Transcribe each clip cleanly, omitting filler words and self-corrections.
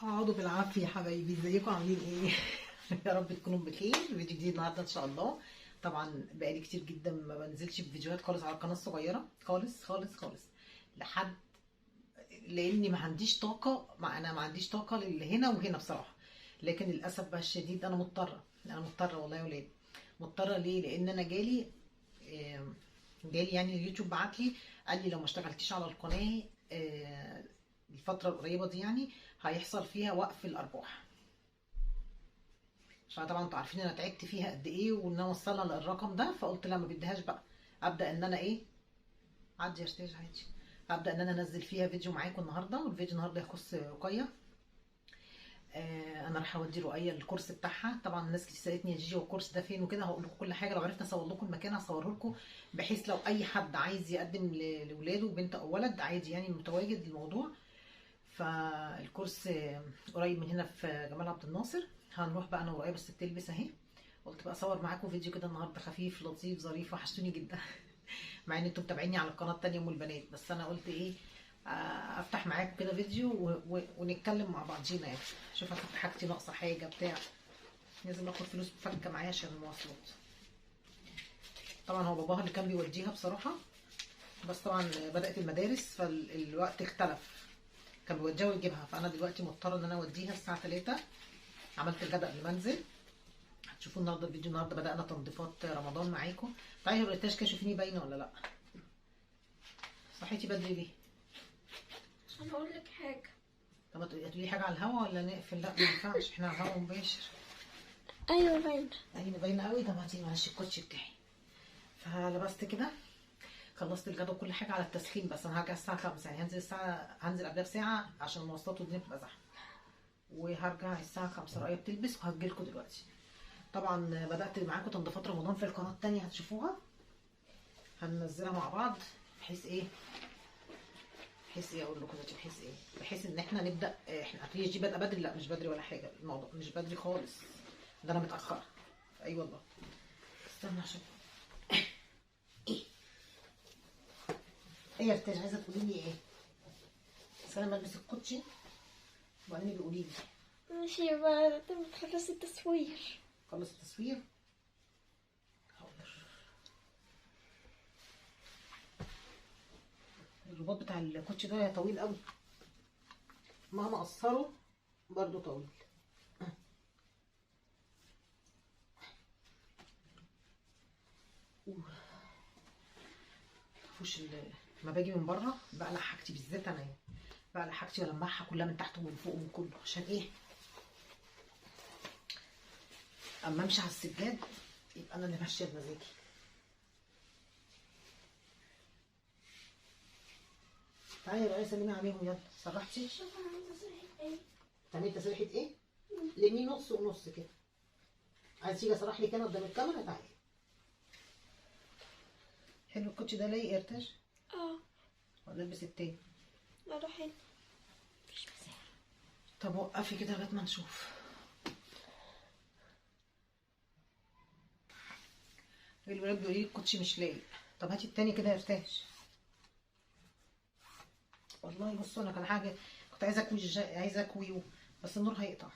اقعدوا بالعافية يا حبايبي، ازيكم عاملين ايه؟ يا رب تكونوا بخير. فيديو جديد النهارده ان شاء الله. طبعا بقالي كتير جدا ما بنزلش بفيديوهات خالص على القناة الصغيرة خالص خالص خالص، لحد لاني ما عنديش طاقة، انا ما عنديش طاقة للي هنا وهنا بصراحة. لكن للاسف بقى الشديد انا مضطرة، انا مضطرة والله يا ولاد، مضطرة. ليه؟ لان انا جالي يعني اليوتيوب بعت لي قال لي لو ما اشتغلتيش على القناة الفترة القريبة دي يعني هيحصل فيها وقف الارباح. فطبعا انتوا عارفين انا تعبت فيها قد ايه وان انا اوصلها للرقم ده، فقلت لا ما بديهاش بقى، ابدا ان انا ايه، عدي ارتاج عادي، ابدا ان انا انزل فيها فيديو معاكم النهارده. والفيديو النهارده يخص رقيه. انا راح اودي رقيه الكورس بتاعها. طبعا الناس كتير سالتني يا جيجي هو الكورس ده فين وكده، هقول لكم كل حاجة. لو عرفت اصور لكم المكان هصوره لكم، بحيث لو اي حد عايز يقدم لاولاده بنت او ولد عادي يعني متواجد الموضوع. فالكورس قريب من هنا في جمال عبد الناصر. هنروح بقى انا ورقية، بس بتلبس اهي. قلت بقى اصور معاكم فيديو كده النهارده خفيف لطيف ظريف، وحشتوني جدا مع ان انتوا متابعيني على القناة الثانية ام البنات، بس انا قلت ايه افتح معاكم كده فيديو ونتكلم مع بعضينا يعني. شوف انا حاجتي ناقصه حاجة بتاع، لازم اخد فلوس فكه معايا عشان المواصلات. طبعا هو باباها اللي كان بيوديها بصراحة، بس طبعا بدات المدارس فالوقت اختلف، كان بيوديها ويجيبها. فانا دلوقتي مضطرة ان انا اوديها الساعة 3. عملت الغداء قبل ما انزل. هتشوفوا النهارده الفيديو. النهارده بدانا تنظيفات رمضان معاكم. تعالي يا ريتاج كده شوفيني باينة ولا لا. صحيتي بدري ليه؟ عشان اقول لك حاجة. طب هتقولي حاجة على الهوا ولا نقفل؟ لا ما ينفعش، احنا على الهوا مباشر. ايوه باينة. ايوه باينة قوي. طب هاتي معلش الكوتشي بتاعي. فلبست كده، خلصت الغدا وكل حاجة على التسخين، بس انا هرجع الساعة 5 يعني، هنزل الساعة، هنزل قبلها بساعة عشان المواصلات والدنيا بتبقى زحمة، وهرجع الساعة 5. رقيه بتلبس وهجيلكوا دلوقتي. طبعا بدات معاكم تنظيفات رمضان في القناة الثانية، هتشوفوها هننزلها مع بعض، بحيث ايه، بحيث ايه اقول لكم دلوقتي، بحيث ايه، بحيث ان احنا نبدا. احنا عارفين دي بادئه بدري، لا مش بدري ولا حاجة، الموضوع مش بدري خالص، ده انا متاخرة. اي والله استنى عشان ايه. ايه يا ارتاج عايزه تقولي لي ايه؟ بس انا بلبس الكوتشي وبعدين بيقولي لي. ماشي بقى تخلصي التصوير. خلص التصوير؟ حاضر. الرباط بتاع الكوتشي ده طويل قوي، مهما قصره برضو طويل. مفهوش. لما باجي من بره بقلع حاجتي، بالذات انا يعني بقلع حاجتي والمعها كلها من تحت ومن فوق ومن كله، عشان ايه؟ اما امشي على السجاد يبقى انا اللي ماشية بمزاجي. تعالي يا رقيه سلمي عليهم يلا. سرحتي؟ شوف انا عامله تسريحه ايه. تعملي تسريحه ايه؟ لمي نص ونص كده. عايز تيجي اسرح لك انا قدام الكاميرا؟ تعالي. حلو الكوتشي ده لايق يا ارتاج؟ اه. ولا البس التاني؟ لا ده حلو، مفيش مساحة. طب وقفي كده لغاية ما نشوف. الولاد بيقولوا لي الكوتشي مش لايق. طب هاتي التاني كده يا ارتاج. والله بصوا انا كان حاجة كنت عايزه اكوي، عايزه اكويه بس النور هيقطع.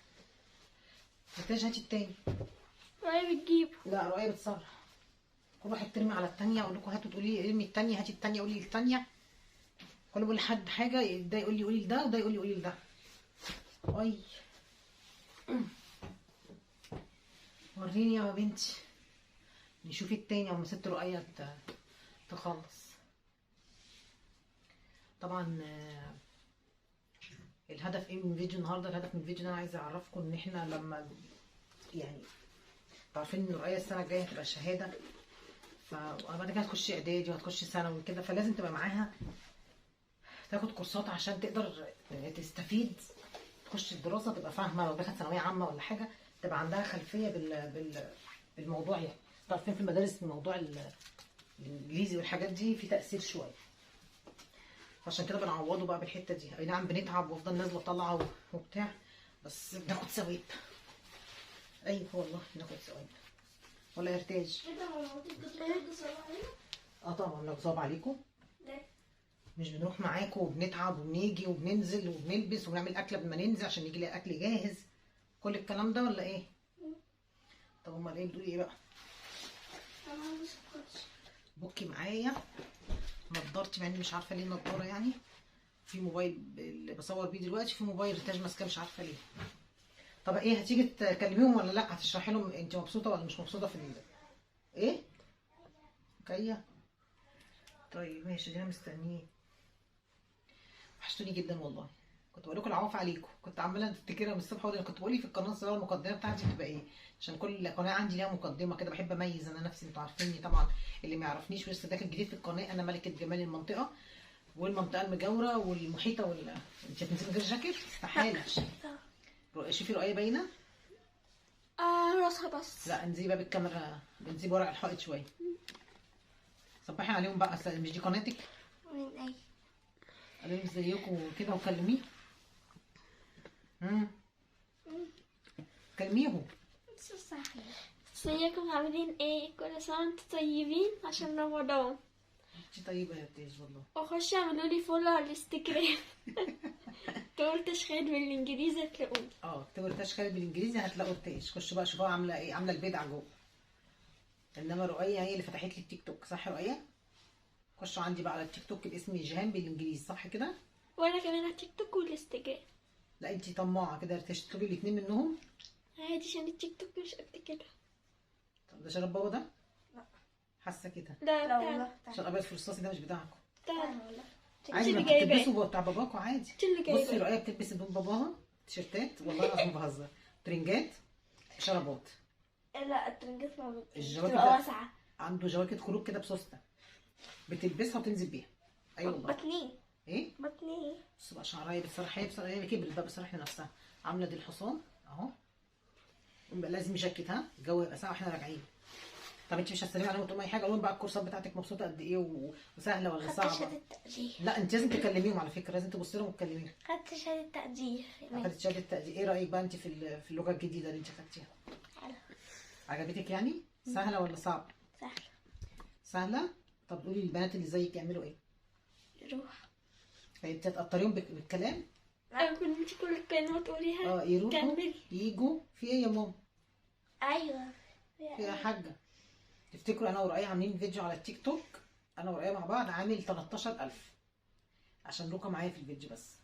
ارتاج هاتي التاني. رقيه بتجيبه. لا رقيه بتصرح. كل واحد ترمي على التانية، اقول لكم هاتوا، تقولي لي ارمي التانية، هاتي التانية، قولي التانية. كل ما بقول لحد حاجة ده يقول لي قولي لده، وده يقول لي قولي لده. اي وريني يا بنتي. نشوف التاني اما ست رقيه تخلص. طبعا الهدف ايه من فيديو النهارده؟ الهدف من الفيديو ده انا عايزه اعرفكم ان احنا لما يعني عارفين ان رقيه السنة الجاية هتبقى شهادة، فبعد كده هتخش اعدادي وهتخش ثانوي كده، فلازم تبقى معاها تاخد كورسات عشان تقدر تستفيد، تخش الدراسة تبقى فاهمه. لو دخلت ثانوية عامة ولا حاجة تبقى عندها خلفية بالموضوع يعني. عارفين في المدارس موضوع الانجليزي والحاجات دي في تاثير شوية، عشان كده بنعوضه بقى بالحتة دي. اي نعم بنتعب وافضل نازله طالعه وبتاع، بس بناخد ثواب. ايوه والله بناخد ثواب. ولا يرتاج؟ اه طبعا لو صعب عليكم. ليه؟ مش بنروح معاكم وبنتعب وبنيجي وبننزل وبنلبس وبنعمل اكل قبل ما ننزل عشان يجي لي اكل جاهز، كل الكلام ده ولا ايه؟ طب امال ايه بتقولي ايه بقى؟ بوكي معايا نضارتي، مع اني مش عارفه ليه النضارة يعني. في موبايل اللي بصور بيه دلوقتي، في موبايل ريتاج ماسكاه مش عارفه ليه. طب ايه، هتيجي تكلميهم ولا لا؟ هتشرحي لهم انت مبسوطة ولا مش مبسوطة في ايه؟ جاية؟ طيب ماشي، ادينا مستنيين. وحشتوني جدا والله، كنت بقول لكم العواف عليكم، كنت عماله افتكرها من الصبح. انا كنت بقول في القناة الصغيرة المقدمة بتاعتي بتبقى ايه، عشان كل قناة عندي ليها مقدمه كده، بحب اميز انا نفسي، انتوا عارفيني طبعا، اللي ما يعرفنيش ولسه داخل جديد في القناة، انا ملكه جمال المنطقة والمنطقة المجاورة والمحيطه انت هتنزلي من غير جاكيت؟ استحالة. شوفي رؤية باينة؟ راسها بس. لا انزلي بقى بالكاميرا، انزلي ورق الحائط شوية. صبحي عليهم بقى، اصل مش دي قناتك؟ من اي؟ قالوا لهم ازيكم وكده وكلميه. كلميهم. ازيكم عاملين ايه؟ كل سنة وانتم طيبين عشان رمضان. انت طيبة يا تاج والله. وخش اعملوا لي follow على الانستجرام. تقول تشخيل بالانجليزي هتلاقوني. اكتبوا تشخيل بالانجليزي هتلاقوا التاج. خشوا بقى شوفوها عامله ايه، عامله البدعة جوه. انما رؤية هي اللي فتحت لي التيك توك، صح رؤية؟ خشوا عندي بقى على التيك توك باسم جيهان بالانجليزي، صح كده؟ وانا كمان على التيك توك والانستجرام. لا انتي طماعه كده، تطلبي الاثنين منهم عادي عشان التيك توك مش قد كده. طب ده شراب بابا ده؟ لا حاسه كده. لا لا عشان ابيض في رصاصي ده مش بتاعكم. بتاعنا والله عادي، ما بتلبسوا بتاع باباكم عادي. بصي رؤية بتلبس هدوم باباها، تيشيرتات والله العظيم بهزر، ترنجات، شرابات. لا الترنجات ما بتبقى واسعة، عنده جواكت خروج كده بسوسته بتلبسها وتنزل بيها. ايوه والله. بطني ايه؟ بطني. بصوا بقى شعرها بصراحة، هي بصراحة هي كبرت بقى بصراحة لنفسها، عامله دي الحصان اهو. لازم جاكيت، ها الجو يبقى ساقع واحنا راجعين. طب انت مش هتسلمي عليهم وتقومي اي حاجة؟ قولي بقى الكورسات بتاعتك مبسوطة قد ايه وسهلة ولا صعبة؟ خدت شهادة تقدير. لا انت لازم تكلميهم على فكرة، لازم تبصي لهم وتكلميهم. خدت شهادة تقدير. خدت شهادة تقدير. ايه رايك بقى انت في اللغة الجديدة اللي انت خدتيها؟ حلو. عجبتك يعني؟ سهلة ولا صعبة؟ سهلة. سهلة؟ طب قولي للبنات اللي زيك يعملوا ايه؟ يروح. انت هتقطريهم بالكلام؟ انا كنت كل كلمة تقوليها يروحوا يجوا. في ايه يا ماما؟ ايوه في يا حاجة. تفتكروا انا ورؤية عاملين فيديو على التيك توك، انا ورؤية مع بعض عامل 13000 عشان روكا معايا في الفيديو بس.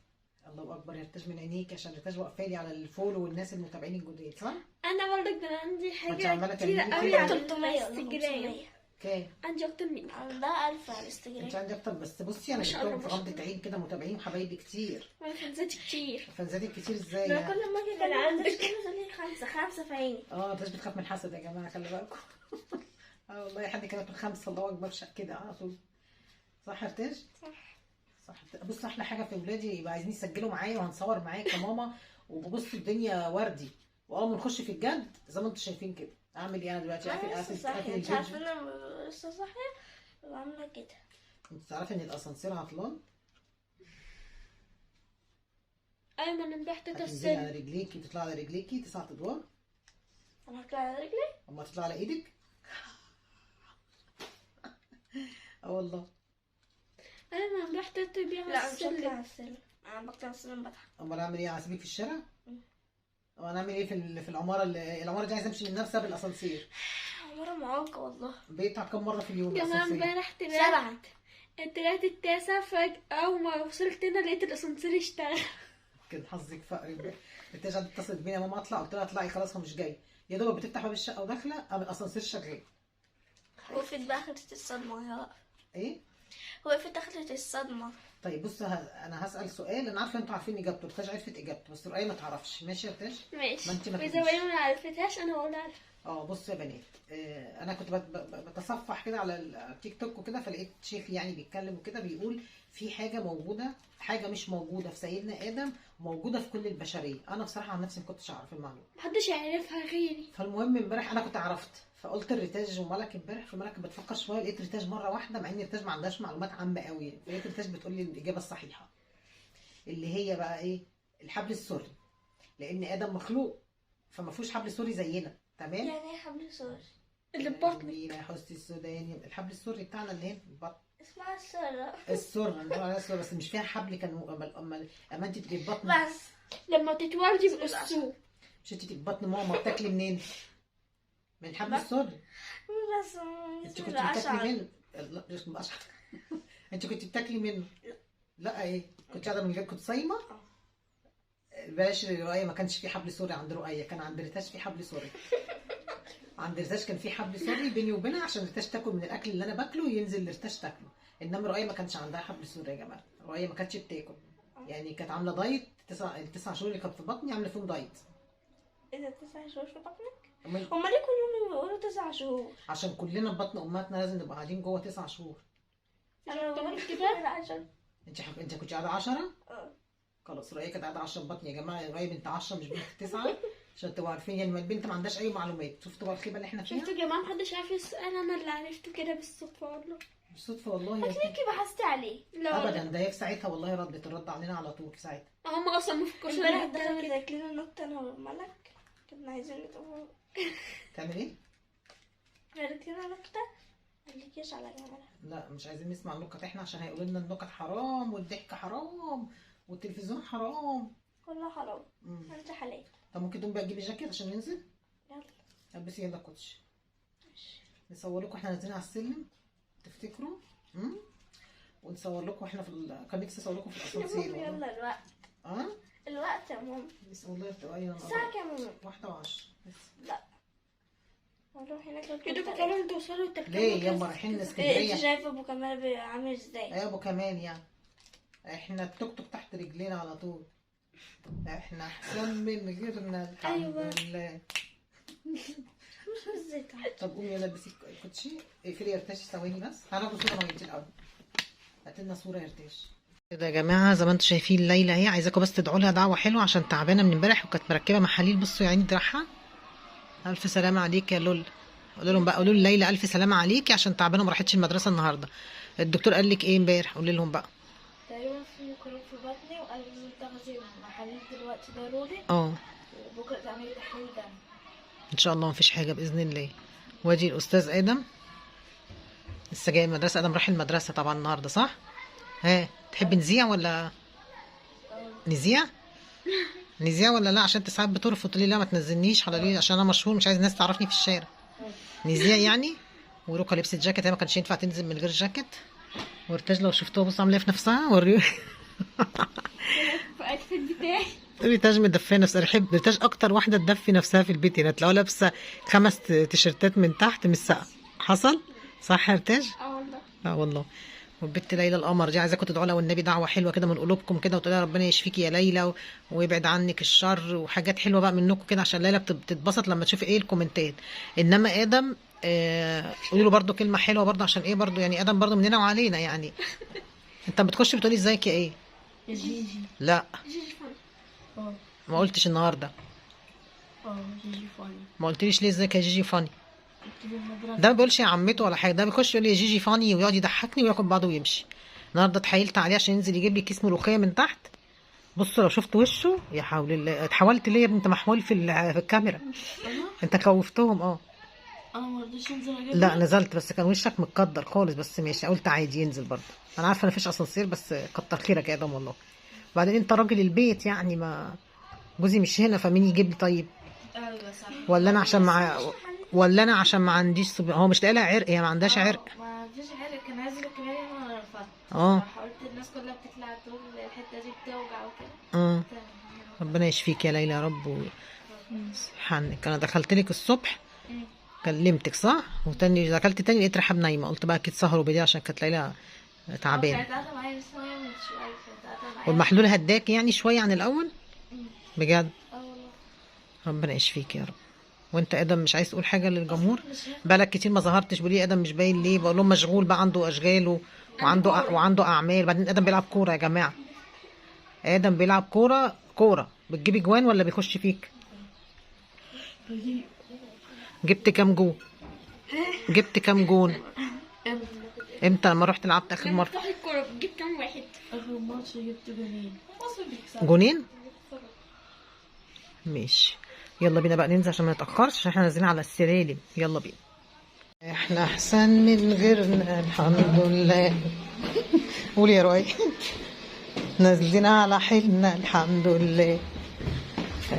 الله اكبر يا ريتاج من عينيك، عشان ريتاج واقفة لي على ال follow والناس المتابعين الجداد، صح؟ انا برضك ده انا عندي حاجة كتير قوي على الانستجرام. كام؟ عندي اكتر من عندها 1000 على الانستجرام. انت عندي اكتر، بس بصي انا جبتهم في غمضة عين كده، متابعين وحبايبي كتير. وانا فانزاتي كتير. فانزاتي كتير ازاي يعني؟ كل ما اجي انا عندك خمسة في عيني. انت بتخاف من الحسد يا جماعة، خلي بالكم. والله حد كده من 5 الله اكبر كده على طول. صح يا رتاج؟ صح صح. بص احلى حاجة في ولادي يبقى عايزين يسجلوا معايا وهنصور معايا كماما، وببص الدنيا وردي، واول ما نخش في الجد زي ما انتم شايفين كده. اعمل ايه انا دلوقتي؟ اقفل اقفل انت عارفه انا لسه صاحية وعامله كده. انت تعرفي ان الاسانسير عطلان؟ ايوه ما انا امبارح تنزلي على رجليكي، تطلعي على رجليكي 9 ادوار. انا هطلع على رجلي؟ اما تطلع على ايدك؟ اه والله. انا امبارح بيعمل. لا مش هطلع على السلم، انا بطلع على السلم بضحك. امال اعمل ايه؟ هسيبك في الشارع؟ وانا اعمل ايه في العمارة؟ اللي العمارة دي عايزه امشي من نفسها بالاسانسير. عمارة معاقه والله. بيتعب كم مرة في اليوم يا جماعة؟ امبارح طلعت التاسع فجاة وما وصلت هنا لقيت الاسانسير اشتغل. كان حظك فقر. التاج قعدت اتصلت بينا يا ماما اطلع، قلت لها اطلعي خلاص هو مش جاي. يا دوبك بتفتح باب الشقة وداخله قام الاسانسير شغال. وقفت بقى خدت الصدمة يا ايه؟ وقفت اخدت الصدمة. طيب بص انا هسال سؤال انا عارفه انتوا عارفين اجابته، رتاج عرفت اجابته بس رؤية ما تعرفش. ماشي يا رتاج؟ ماشي. ما انت ما واذا رؤية ما عرفتهاش انا هقولها لها. بصوا يا بنات، انا كنت بتصفح كده على التيك توك وكده، فلقيت شيخ يعني بيتكلم وكده، بيقول في حاجة موجودة، حاجة مش موجودة في سيدنا ادم وموجودة في كل البشرية. انا بصراحة عن نفسي ما كنتش اعرف المعلومة، محدش يعرفها غيري. فالمهم امبارح انا كنت عرفت، فقلت الريتاج وملك امبارح، فملك بتفكر شوية، لقيت ريتاج مرة واحدة، مع ان ريتاج ما عندهاش معلومات عامة قوي، لقيت ريتاج بتقول لي الاجابة الصحيحة اللي هي بقى ايه؟ الحبل السري. لان ادم مخلوق فما فيهوش حبل سري زينا، تمام؟ يعني ايه حبل سري؟ اللي في بطنك. يا حسي السوداني، الحبل السري بتاعنا اللي هنا في البطن. اسمها السرة. السرة بنقول عليها السرة، بس مش فيها حبل. كان اما انت تبقي في بطن، بس لما تتولدي بقصوه. مش انت تبقي في بطن ماما بتاكلي منين؟ من حبل السري. بس انت كنت بتاكلي منه؟ لا مش بقشعر. انت كنت بتاكلي منه؟ لا ايه؟ كنت قاعدة من غير، كنت صايمه؟ بلاش رؤية، ما كانش في حبل سوري عند رؤية، كان عند ريتاش في حبل سوري. عند ريتاش كان في حبل سوري بيني وبينها، عشان ريتاش تاكل من الاكل اللي انا باكله ينزل لريتاش تاكله. انما رؤية ما كانش عندها حبل سوري يا جماعة، رؤية ما كانتش بتاكل، يعني كانت عامله دايت. التسع شهور اللي كانت في بطني عامله فيهم دايت. ايه ده 9 شهور في بطنك؟ هما ليه كلهم بيقولوا 9 شهور؟ عشان كلنا في بطن امهاتنا لازم نبقى قاعدين جوه 9 شهور. انا بقول كده 10. انت كنت قاعدة 10؟ اه خلاص رؤية كانت قاعدة 10 في بطني يا جماعة. رؤية بنت 10 مش بنت 9، عشان تبقوا عارفين يعني البنت ما عندهاش اي معلومات. شفتوا بقى الخيبه اللي احنا فيها؟ شفتوا يا جماعة محدش عارف السؤال، انا اللي عرفته كده بالصدفة والله. بالصدفة والله يا هتلاقيكي بحثتي عليه. لا ابدا، ده هي في ساعتها والله ردت الرد علينا على طول في ساعتها. هم اصلا ما فكروش. امبارح دخلت لنا نكتة انا وملك، كنا عايزين نتقابل. تعمل ايه؟ قالت لنا نكتة مقالكيش على جمالها. لا مش عايزين نسمع النكت احنا، عشان هيقولوا لنا النكت حرام والضحك حرام والتلفزيون حرام، كله حرام. انت حلال. طب ممكن تقوم بقى تجيبي جاكيت عشان ننزل؟ يلا البسي يلا كوتش. نصور لكم احنا نازلين على السلم تفتكروا؟ ونصور لكم احنا في كان نفسي اصور لكم في الاسانسير. يلا الوقت. الوقت يا ماما. بس والله بتبقى ايه؟ الساعة كام يا ماما؟ 1:10 بس. لا نروح هناك كده كمان توصلوا تركبوا. ليه يلا رايحين اسكندرية؟ انت شايفه ابو كمال عامل ازاي؟ ايوه ابو كمال، يعني احنا التوك توك تحت رجلينا على طول، احنا احسن من غيرنا الحمد لله. مش ازاي. طب قومي يلا البسي الكوتشي. اقفلي يا رتاش ثواني بس، هناخد صوره انا وانتي الاول. هات لنا صوره يا رتاش. كده يا جماعة زي ما انتم شايفين ليلى اهي، عايزاكم بس تدعوا لها دعوه حلوة عشان تعبانة من امبارح وكانت مركبة محاليل. بصوا يا عيني دراعها. الف سلامه عليك يا لول. قولوا لهم بقى، قولوا لليلى الف سلامه عليكي عشان تعبانة وما راحتش المدرسة النهارده. الدكتور قال لك ايه امبارح؟ قولي لهم بقى. تقريبا في ميكروب في بطني، وقال لازم تاخدي محاليل دلوقتي ضروري. وبكره تعملي تحليل دم ان شاء الله مفيش حاجة باذن الله. وادي الاستاذ ادم لسه جاي المدرسة. ادم راح المدرسة طبعا النهارده صح؟ ها تحب نذيع ولا نذيع؟ نذيع ولا لا؟ عشان انت ساعات بترفض تقولي لا ما تنزلنيش على ليه، عشان انا مشهور مش عايز الناس تعرفني في الشارع. نذيع يعني. وروكا لبست جاكيت، هي ما كانش ينفع تنزل من غير جاكيت. وارتاج لو شفتوها بصوا عامله ايه في نفسها، وريو ريتاج مدفيه نفسها. رحب ريتاج اكتر واحدة تدفي نفسها في البيت هنا، تلاقوها لابسه 5 تيشرتات من تحت من السقف. حصل صح يا ريتاج؟ اه والله. اه والله. والبت ليلى القمر دي عايزاكم تدعوا لها والنبي دعوه حلوة كده من قلوبكم كده، وتقولوا لها ربنا يشفيكي يا ليلى ويبعد عنك الشر وحاجات حلوة بقى منكم كده، عشان ليلى بتتبسط لما تشوف ايه الكومنتات. انما ادم قولوا له برده كلمة حلوة برده، عشان ايه برده يعني ادم برده مننا وعلينا يعني. انت بتخش بتقولي ازيك يا ايه؟ يا جيجي. لا جيجي فاني. ما قلتش النهارده. جيجي فاني. ما قلتليش ليه ازيك يا جيجي فاني؟ ده ما بيقولش يا عمته ولا حاجة، ده بيخش يقول لي يا جيجي فاني ويقعد يضحكني وياخد بعضه ويمشي. النهارده اتحايلت عليه عشان ينزل يجيب لي كيس ملوخية من تحت. بصوا لو شفت وشه يا حول الله. اتحولت ليه يا ابني؟ انت محمول في الكاميرا. انت خوفتهم. انا ما رضيتش انزل اجيب. لا نزلت بس كان وشك متقدر خالص، بس ماشي قلت عادي ينزل برضه. انا عارفه ان مفيش اسانسير بس كتر خيرك يا ادم والله. وبعدين انت راجل البيت يعني، ما جوزي مش هنا فمين يجيب لي طيب؟ ايوه صح. ولا انا عشان مع ولا انا عشان ما عنديش هو مش لاقي لها عرق، هي ما عندهاش عرق. ما فيش عرق، كان عايز كمان انا رفضت. قلت الناس كلها بتطلع تقول الحتة دي بتوجع وكده. ربنا يشفيك يا ليلى يا رب ويحنك. انا دخلت لك الصبح كلمتك صح؟ وتاني دخلت تاني لقيت رحاب نايمة، قلت بقى اكيد سهروا بالليل عشان كانت ليلى تعبانة. كانت قاعدة معايا لسه من شوية، كانت قاعدة معايا. والمحلول هداك يعني شوية عن الاول؟ بجد؟ والله. ربنا يشفيك يا رب. وانت ادم مش عايز تقول حاجة للجمهور؟ بقالك كتير ما ظهرتش، بيقول لي ادم مش باين ليه؟ بقول لهم مشغول بقى، عنده اشغاله وعنده اعمال. بعدين ادم بيلعب كورة يا جماعة. ادم بيلعب كورة. كورة بتجيب اجوان ولا بيخش فيك؟ جبت كام جون؟ جبت كام جون؟ امتى لما رحت لعبت اخر مرة؟ لما الكورة بتجيب كام واحد؟ اخر ماتش جبت جونين. جونين؟ ماشي يلا بينا بقى ننزل عشان ما نتاخرش، عشان احنا نازلين على السلالم. يلا بينا. احنا احسن من غيرنا الحمد لله. قولي يا رؤية. نازلين على حيلنا الحمد لله،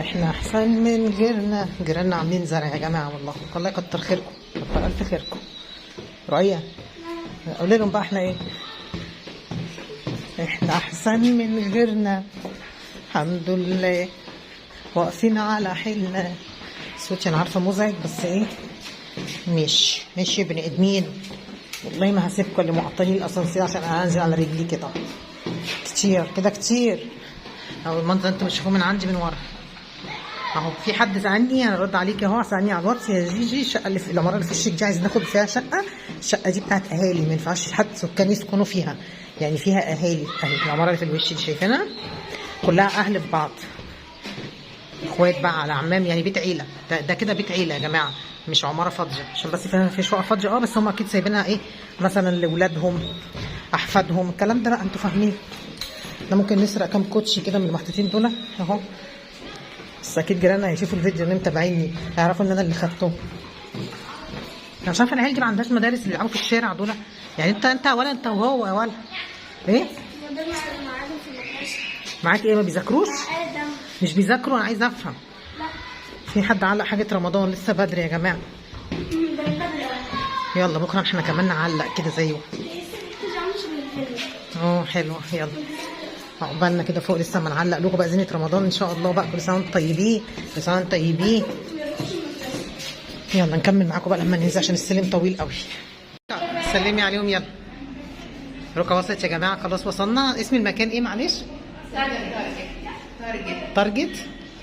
احنا احسن من غيرنا. جيراننا عاملين زرع يا جماعة والله، الله يكتر خيركم، كتر الف خيركم. رؤية قولي لهم بقى احنا ايه؟ احنا احسن من غيرنا الحمد لله، واقفين على حيلنا. صوتي انا عارفه مزعج بس ايه، ماشي ماشي يا بني ادمين، والله ما هسيبكم اللي معطلين الاسانسير عشان انا هنزل على رجلي كده كتير كده كتير. اهو المنظر انتوا بتشوفوه من عندي من ورا اهو. في حد سالني، انا رد عليك اهو، سالني على الواتس يا جيجي الشقة اللي في العمارة اللي في وشك دي عايز ناخد فيها شقه، الشقة دي بتاعت اهالي ما ينفعش حد سكان يسكنوا فيها، يعني فيها اهالي. اهي العمارة اللي في الوش دي شايفينها كلها اهل في بعض، اخوات بقى على عمام، يعني بيت عيله. ده كده بيت عيله يا جماعة، مش عمارة فاضية، عشان بس فيها في شقه فاضية بس هم اكيد سايبينها ايه مثلا لاولادهم احفادهم الكلام ده بقى، انتوا فاهمين. ده ممكن نسرق كام كوتشي كده من المحطوطين دول اهو، بس اكيد جيراننا هيشوفوا الفيديو اللي متابعيني هيعرفوا ان انا اللي خدته. انا مش عارفه العيال دي ما عندهاش مدارس اللي بيلعبوا في الشارع دول، يعني انت ولا انت وهو ولا ايه؟ معاك ايه؟ ما بيذاكروش؟ مش بيذاكروا؟ انا عايزه افهم. لا في حد علق حاجة رمضان؟ لسه بدري يا جماعة. يلا بكره احنا كمان نعلق كده زيه. حلو، يلا عقبالنا كده فوق لسه ما نعلق لكم بقى زينة رمضان ان شاء الله بقى. كل سنة وانتم طيبين، كل سنة وانتم طيبين. يلا نكمل معاكم بقى لما ننزل عشان السلم طويل قوي. سلمي عليهم يلا. ركا وصلت يا جماعة، خلاص وصلنا. اسم المكان ايه معلش؟ تارجت.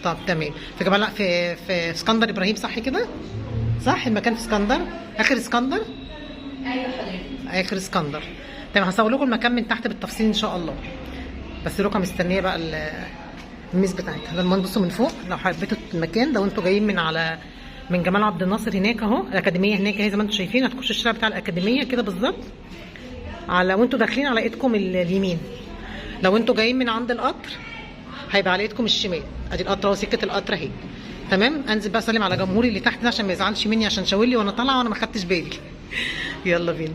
طب تمام. في جمال، في في اسكندر ابراهيم صح كده؟ صح المكان في اسكندر، اخر اسكندر. ايوه حضرتك اخر اسكندر. تمام، هصور لكم المكان من تحت بالتفصيل ان شاء الله. بس ركا مستنيه بقى الميز بتاعتها. لما نبصوا من فوق لو حبيتوا المكان ده وانتوا جايين من على من جمال عبد الناصر هناك اهو، الاكاديمية هناك اهي زي ما انتوا شايفين، هتخشوا الشارع بتاع الاكاديمية كده بالظبط على وانتوا داخلين على ايدكم اليمين. لو انتوا جايين من عند القطر هيبقى على ايدكم الشمال. ادي القطر اهو، سكة القطر اهي. تمام، انزل بقى اسلم على جمهوري اللي تحت ده عشان ما يزعلش مني، عشان شاور لي وانا طالعه وانا ما خدتش بالي. يلا بينا.